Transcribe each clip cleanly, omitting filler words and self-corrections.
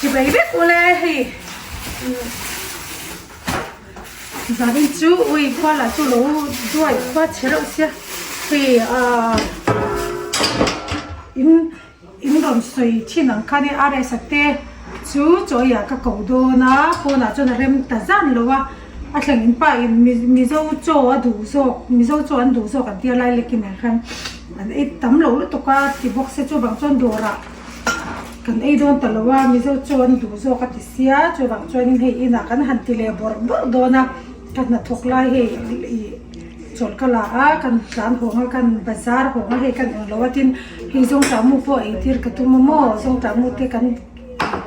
Chibai vek ule hei zanin chu ui khua lah chu lo duai khua chhe reuh sia hei ah in in rawn sawi thin ang khan in RS a te chu chaw ei ah ka ko dawn a pawnah chuan a rem ta zan lo a a thleng in pa in mizo chaw a duh zawk mizo chaw an duh zawk an tia lai lek in ah khan an ei tam lo lutuk a ti bawk se chuvang chuan dawrah. Kan ei dawn ta lo a, Mizo chaw an duh zawk a ti sia, chuvang chuanin hei inah kan han ti leh bawrh bawrh dawn a, ka hnathawk lai hei ih chawlh ka la a, kan tlan hawng a, kan bazar hawng a, hei kan eng lo a tin hei zawngtah mu pawh ei tir ka tum a maw, zawngtah mu te kan ei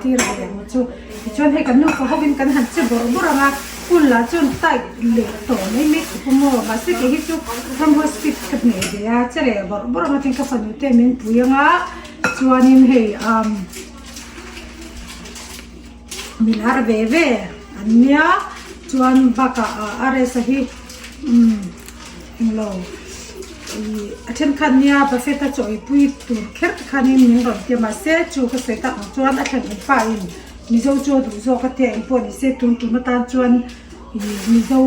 tir ve ang chu, tichuan hei kan nupa hovin kan han che bawrh bawrh ang a, hun lah chuan tight leh tawh mai mai khawp a maw, mahse kei hi chu ramhuai speed ka hmeh ve a, che leh bawrh bawrh ang a tin ka fanu te min pui ang a. Chuanin hei umm milar ve ve an nia chuan bakah ah RS a hi umm englo ih a thenkhat nia buffet a chaw eipui tur kher te khanin min rawn ti a mahse chu ka sawi tak ang chuan a thlen awm pa in mizo chu a duh zawk a tia engpawh ni se tun tum atan chuan ih mizo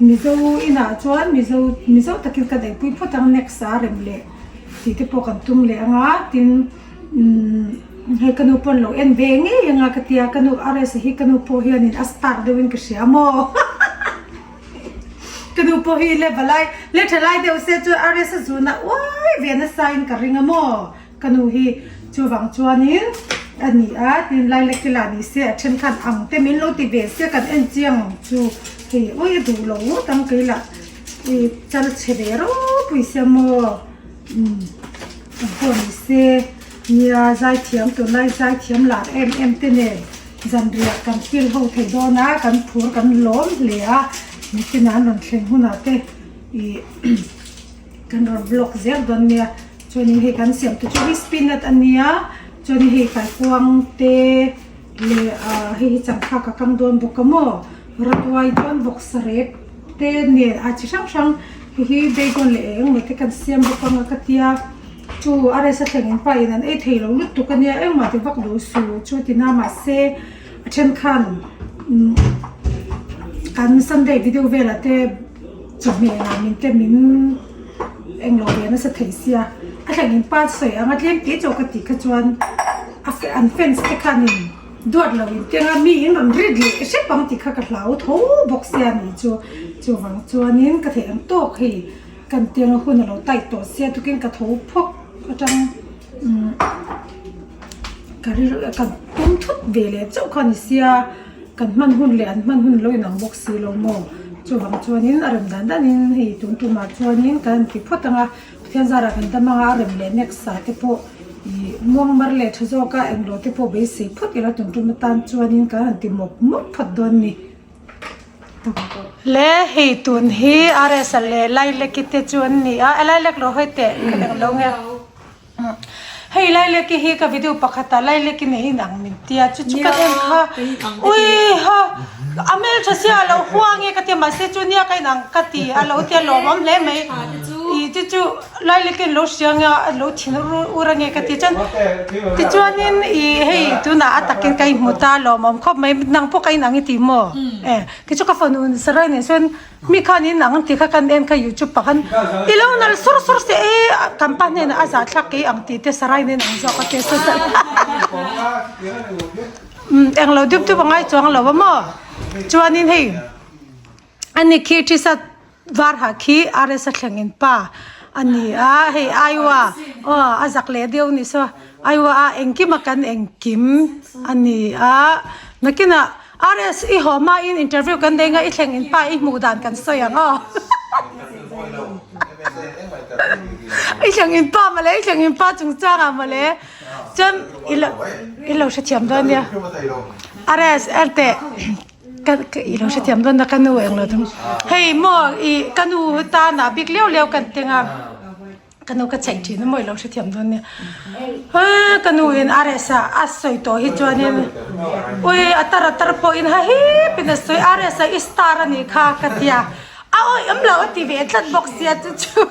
mizo inah chuan mizo mizo takin kan eipui phawt ang next ah rem leh. Tih te pawh kan tum leh ang a tin umm hei ka nu pawn lo en ve ngei ang a ka tia ka nu RS hi ka nu pawh hianin a star deuhin ka hria maw ka nu pawh hi le valai le tha lai deuh se chuan RS a zun a uai ve nasa in ka ring a maw ka nu hi chuvang chuanin a ni a tin lai lek te lah ni se a then khan ang te min lo ti ve se kan en chiang ang chu hei ui a duh lo ngawt ang kei lah. I chal chhe ve ropui sia maw umm ang pawh ni se nia zaithiam tunlai zaithiam lar em em te nen zanriah kan kil ho thei dawn a kan phur kan lawm hle a nitin an rawn thleng hunah te ih kan rawn vlog zel dawn nia chuanin hei kan siam te chu hi spinach a nia chuanin hei kaikuang te leh ah hei hi changkha ka kang dawn bawk a maw ratuai dawn bawk sarep te nen a chi hrang hrang hei hi bacon leh eng emaw te kan siam bawk anga ka tia chu a rest a thleng in pa in an ei thei lo lutuk ania engmah ti vak duh suh chu ti na mahse a then khan umm kan sunday video velah te chawhmeh lah min te min englo ve nasa thei sia a thleng in pa sawi anga tlem te chaw ka tih kha chuan a an fans te khanin. Duat lo in keng a, mi in rawn rit leh hrep ang tih kha ka hlau tho bawk sia ni chu. Chuvang chuanin ka theih ang tawk hei kan tiang a hun a lo tight tawh sia tukin ka tho phawk atang umm ka rilru ka tum thut ve leh chauh kha ni sia kan hman hun leh an hman hun lo inang bawk si lo maw. Chuvang chuanin a rem dan danin hei tun tumah chuanin kan ti phawt ang a. Pathian zarah kan dam anga a rem leh next ah te pawh ih muang mar leh tha zawk a englo te pawh beisei phawt ila tum tum atan chuanin kan han ti mawp mawp phawt dawn ni. Le hei tun hi RS a leh Laileki te chu an ni a, Lailek lo hawi teh ka englo nge hei Laileki hi ka video pakhat ah Laileki nei inang min tia chu chu ka en kha ui ha a hmeltha sia a lo hua nge ka tia mahse chu nia ka inang ka ti a lo tia lawmawm hle mai. Ih chu chu Lailikin lo hria nge a lo thin ur ange ka ti chuan tichuanin ih hei tunah a takin ka inhmu ta lawmawm khawp mai nang pawh ka inang i ti maw e kei chu ka fanu sarai nen sawn mi khan inang an tih kha kan en kha youtube ah khan i lo nal sur sur se e kan pa hnenah a zahthlak kei ang tih te sarai nen ang zawk a ti a englo dup dup a ngai chuang lo a maw chuanin hei ani khi t-shirt Var ha khi RS a thleng in pa a ni a, hei Iowa aw a zak leh deuh ni saw Iowa a engkim a kan engkim a ni a, nakinah RS i haw hma in interview kan nei nga i thleng in pa i hmuh dan kan sawi ang aw i thleng in pa mawle i thleng in pa chungchang ah mawle chuan i lo i lo hrethiam dawn nia RS erte. Ka i lo hrethiam dawn a ka nu englo thung hei maw i ka nu tan ah bik leu leu kan teng a ka nu ka chheih thin a maw i lo hrethiam dawn nia hee ka nu in a reh sa a sawi tawh hi chuanin ui a tar a tar pawhin ha hip in a sawi a reh sa i star a nih kha ka tia a awih awm loh a ti ve tlat bawk sia chu chu.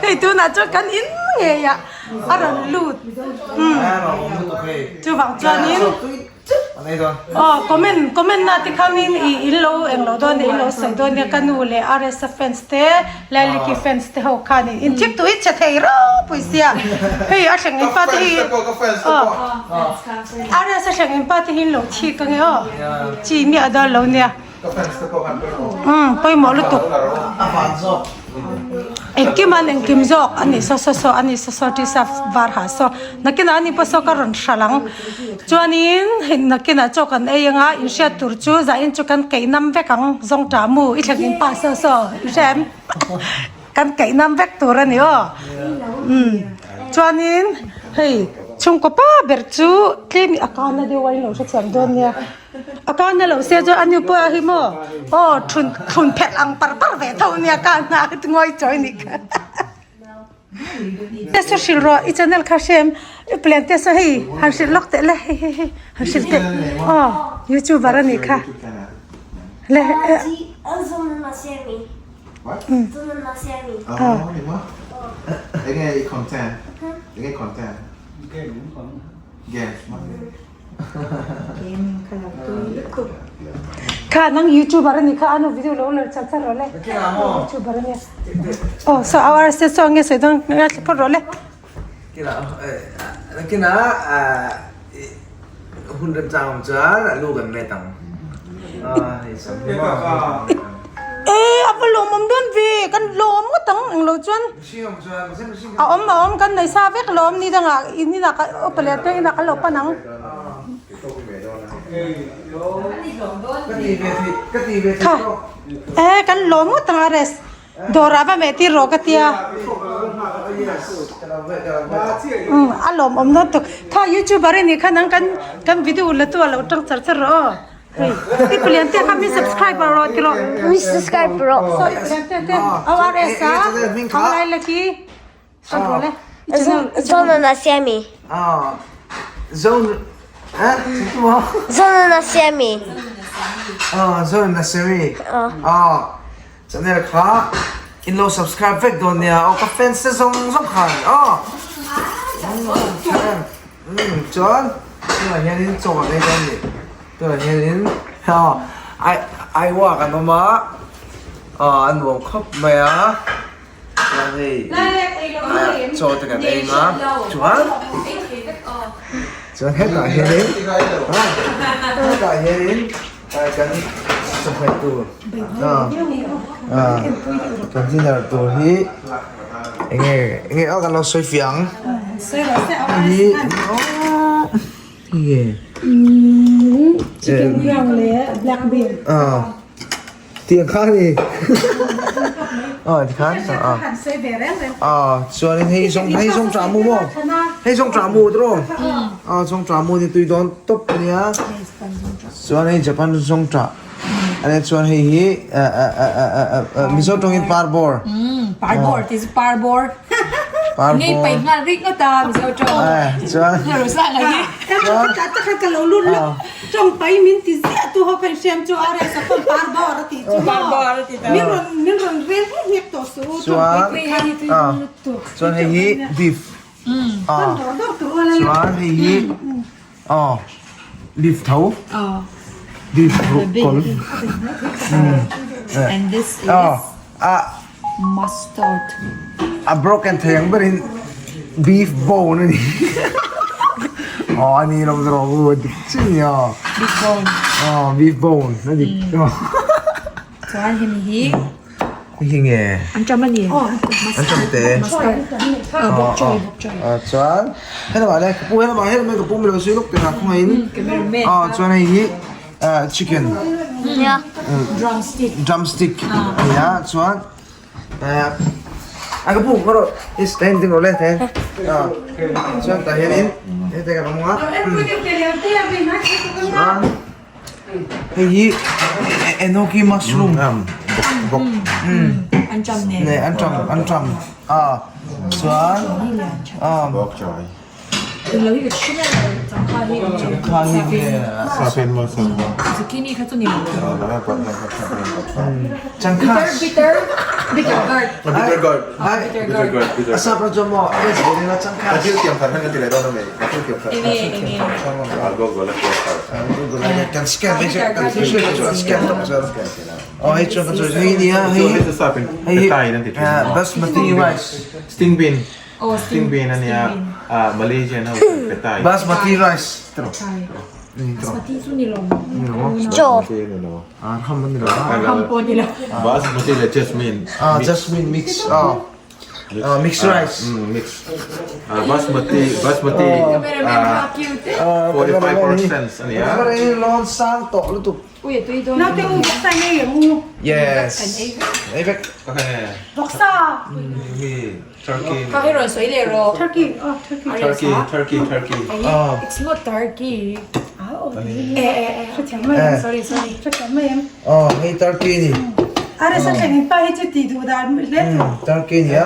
Hei tunah chuan kan in ngei ah a rawn lut. Chuvang chuanin aw comment comment na te khanin i in lo eng lo dawn nia in lo sawi dawn nia ka nu leh RSa fans te Laliki fans te ho khanin in thik tui chhe thei ropui sia hei a thleng in pa te hi aw RSa thleng in pa te hi in lo thik ange aw chi miah dawn lo nia. Umm pawimawh lutuk engkim an engkim zawk a ni saw saw saw a ni saw saw t-shirt var ha saw nakinah ani pawh saw ka rawn hralh ang chuanin hei nakinah chaw kan ei anga inhriat tur chu zahin chu kan keih nam vek ang zawngṭah mu i thleng in pah saw saw i hria em kan keih nam vek tur a ni aw umm chuanin hei chhungkaw pa ber chu tlem a kana deuh a inlo hrethiam dawn nia. A kana lo se chuan a nu pawh a hi maw aw thun thun phelh ang par par ve tho nia ka hna a ngawi chawi nih kha te saw hrilh rawh i channel kha hrem i plan te saw hei han hrilh lawk teh le hei hei hei han hrilh teh aw youtuber a nih kha le Kha nang youtuber ani kha anu video lo lar char char rawh le youtuber ania aw so our se so nge soi dawn ngai thla phawt rawh le Kina hun rem chang awm chuan a lu kan met ang. E a va lawmawm dawn ve kan lawm ngawt ang englo chuan a awm a awm kan nei sa vek lawm ni dangah in inah ka upa leh te inah kan lo pan ang. Kha e kan lawm ngawt ang a rest dawrah va meh tir rawh ka tia umm a lawmawm dawn tuk kha youtuber i nih kha nang kan kan video la tu a lo tang char char rawh aw. Hei, i palian te kha min subscribe rawh ti rawh. Mi subscribe rawh. So i palian te te ORS a ang lai la ki kan rawh le. Zone na siami. Ah. Zone eh Zone na siami. Ah, zone na siami. Ah. Channel kha in lo subscribe vek dawn nia aw ka fans te zawng zawng khan aw. Chuan tunah hianin chaw kan ei dawn a ni tunah hianin ai aiwa kan awm a aw a nuam khawp mai a chuan hei chaw te kan ei ang a chuan chuan hetah hianin hetah hianin kan chawhmeh tur kan dinner tur hi eng nge eng nge aw kan lo sawi fiah ang hei hi hei nge chicken ground leh black bean tiang kha a ni aw tikhan aw chuanin hei zawng hei zawng tah mu maw hei zawng tah mu tiraw aw zawng tah mu ni tui dawn tawp ania chuan hei Japan zawng tah ania chuan hei hi Mizo tawngin parbawr parbawr tih chu parbawr ngei paih nghal rik ngawt a Mizo tawng chuan chuan ka lo lut lawk Tawng pai min ti ziah tu ho khan hriam chu a rei sakawm par bawr a tih chu maw min rawn min rawn rel reng nghek tawh suh u tawng pai kha hi tui lutuk chuan hei hi beef kan dawr dawr tur ual a chuan hei hi aw beef tho beef ruhkawl and this is mustard a broken thei ang berin beef bone a ni aw a ni lo zawk u a dik chiah a ni a beef bone aw beef bone a dik chuan hemi hi hei hi nge an ṭam a ni an ṭam te mustard aw bok choy bok choy aw chuan helamah le ka pu helamah helamah ka pu milo sui lawk teh a khawngaihin aw chuan hei hi chicken drumstick drumstick ania chuan a ka pu rawh is ten ding rawh le ten chuan tah hianin hete kan awm a chuan hei hi enoki mushroom bawk an ṭam nen an ṭam an ṭam a chuan Bitter gourd. Bitter gourd. Ai, Bitter gourd. Bitter a sap ram chuan maw S ve ila changkha. Ka thil tiam khat khan ka ti leh dawn a mi. Ka thil tiam khat. Enge enge. Ah, Google a hriat thar. Google a kan scan mai chu kan thil hriat chu an scan tawp zel. Aw hei chuan ka sawi hei nia hei Hei chu sap in hei hi petai an ti thin. Basmati rice. Sting bean. Oh, Sting bean ania ah Malaysian ho petai. Basmati rice. Tiro. Basmati chu ni lo maw? Chaw. Ah ham an ni lo a. Ham pawh ni lo. Basmati leh jasmine. Ah jasmine mix ah ah mix rice. Mix. Ah basmati basmati Cameraman kha cute e. 45% ania. Cameraman hi lawn sang tawh lutuk. Ui a tui dawn. Naute u vawksa ngei ang u. Yes. Ei vek. Vawksa. Mi Turkey. Kha hei rawn sawi leh rawh. Turkey oh Turkey. Turkey Turkey Turkey. It's not Turkey. Hrethiam mai em. Sorry sorry. Hrethiam mai em. Oh hei Turkey ni. Are sa thleng in pa hi chu ti duh dan hle tu. Turkey ni a.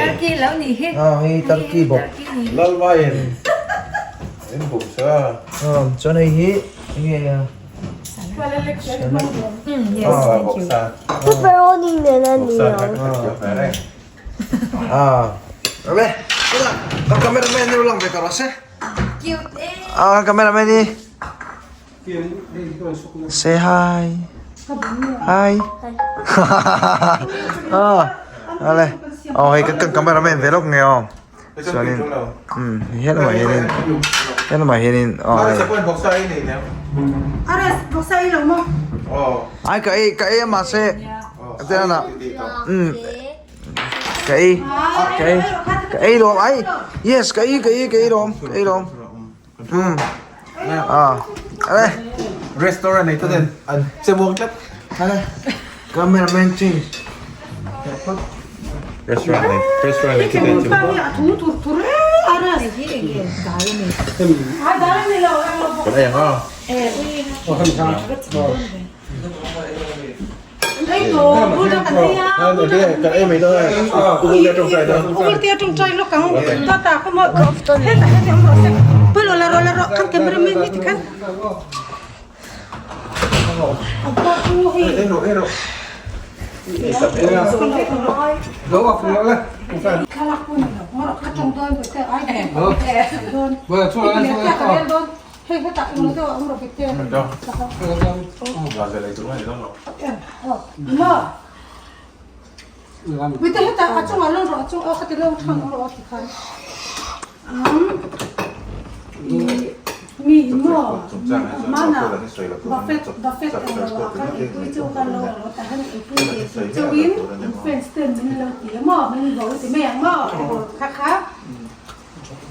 Turkey lo ni hi. Ah hei Turkey bawk. Lalvain. In bum sa. Ah chuan hei hi enge a. Yes thank you. Pepperoni nen a ni ang. Ah ale tuna kan cameraman ni lo lang ve ta rawh se. Cute e. Ah kan cameraman hi say hi. Hi. Ah ale aw hei kan cameraman ve lawk nge aw. Chuanin umm helamah hianin helamah hianin aw hei. Ai ka ei ka ei a mahse a te nana umm ka ei ka ei ka ei lawm ai yes ka ei ka ei ka ei lawm ka ei lawm umm ah ale. Restaurant nei ten an che muang tlat. Ale cameraman change. Restaurant nei restaurant nei ten che muang. Kan ei ang a. Kan ei mai dawn a. Mi maw hmanah buffet buffet ang lo ah khan eipui chu khan lo ang lo tah hian eipui ve tur chauhin an friends ten min lo ti a maw min vo ti mai ang maw kha kha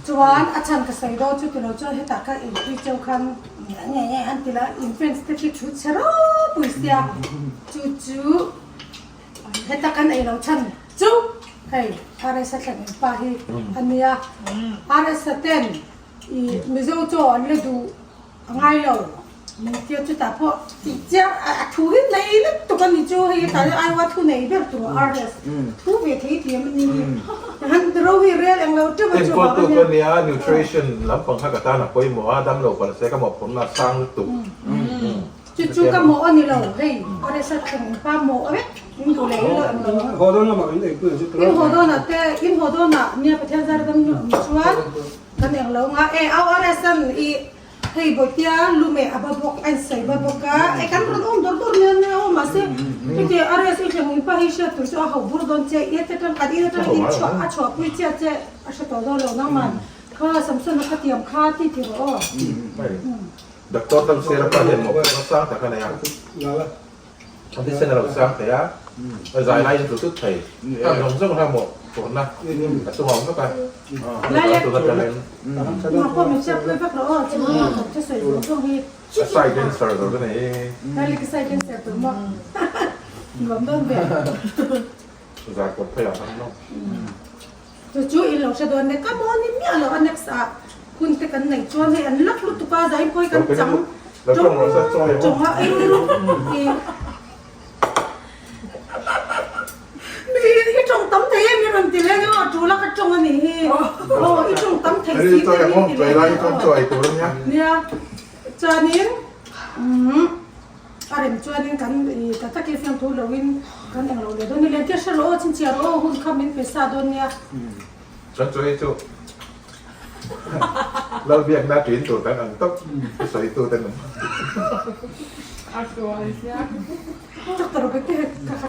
chuan a chhan ka sawi dawn chu tilo chuan hetah khan eipui chauh khan nge nge an ti la in friends te khi thu chhe ropui sia chu chu Heta kan ei lo chhan chu hei RS a thlen pa hi a nia. RS a ten i Mizo chaw an la duh a ngai lo min tia chutah pawh tih chiang a thu hi nei lutuk a ni chu hei hetah hian Aiwa thu nei ber tur RS thu ve thei thiam a ni. Han ro hi rel eng lo teuh a chu vang a nia. Enkawl tu nia nutrition lampang kha ka tan a pawimawh a damlo palh se ka mawhphurhna a sang lutuk. Chu chu ka mawh a ni lo, hei RSA thleng pa mawh vek in duh leh ilo em lo. Haw dawn lamah in ei pui ang chu tura. In haw dawnah te, in haw dawnah nia Pathian zar dam chuan kan eng lo nga e au RSA i hei Bawihtea lume a ba bawk a insawi ba bawk a, e kan rawn awm dawr dawr nia nia aw mahse chuti RSA thleng in pa hi hriat tur chu a hauh bur dawn che i heti atang kan in atang in chhuah a chhuahpui chiah che a hre tawh dawn lo nangman kha Samson a khatiang kha ti ti rawh aw. Doctor tam sela pa hian mawhphurhna sang tak a nei a, a thisen a lo sang thei a, a zai laiin a tlu tut thei. Kha zawng zawng kha mawhphurhna a chungawm vek a, a side dancer tur ka nei e. Zai kawt phei ah khan lawk. Chu chu in lo hre dawn e, ka maw ni miah lo a next ah hun te kan neih chuan hei an lak lutuk a zain pawh hi kan chang tawng tawng a ei i mi i tawng tam thei em i rawn ti leng a tul a ka tawng a nih hi aw i tawng tam thei si te i ti leng a nia chuanin umm a rem chuanin kan i ta takin fiamthu loin. Kan englo leh dawn ni le tia hre rawh aw chinchhiar aw hun kha min pe sa dawn nia. Chuan chu hei chu Lalbiakna ṭin tur kan ang tawp sawi tu te nung. A sual sia. Doctor Rebecca.